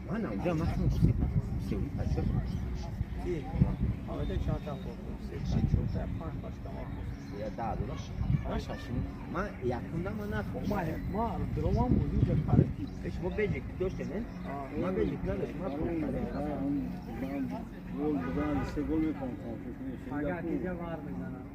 Ман унҷа максимум се Аведа чанд хӯрд? Се, чор, панҷ пачка ма. Да, шашум. Ман якумда ман нахӯрдам. Ма дромам буд, инҷа қариб. Шумо беҷик доштед, не? Ман беҷик надоштам, ман Гол бизанам, се гол мекунам. Агар инҷа вар мезанам.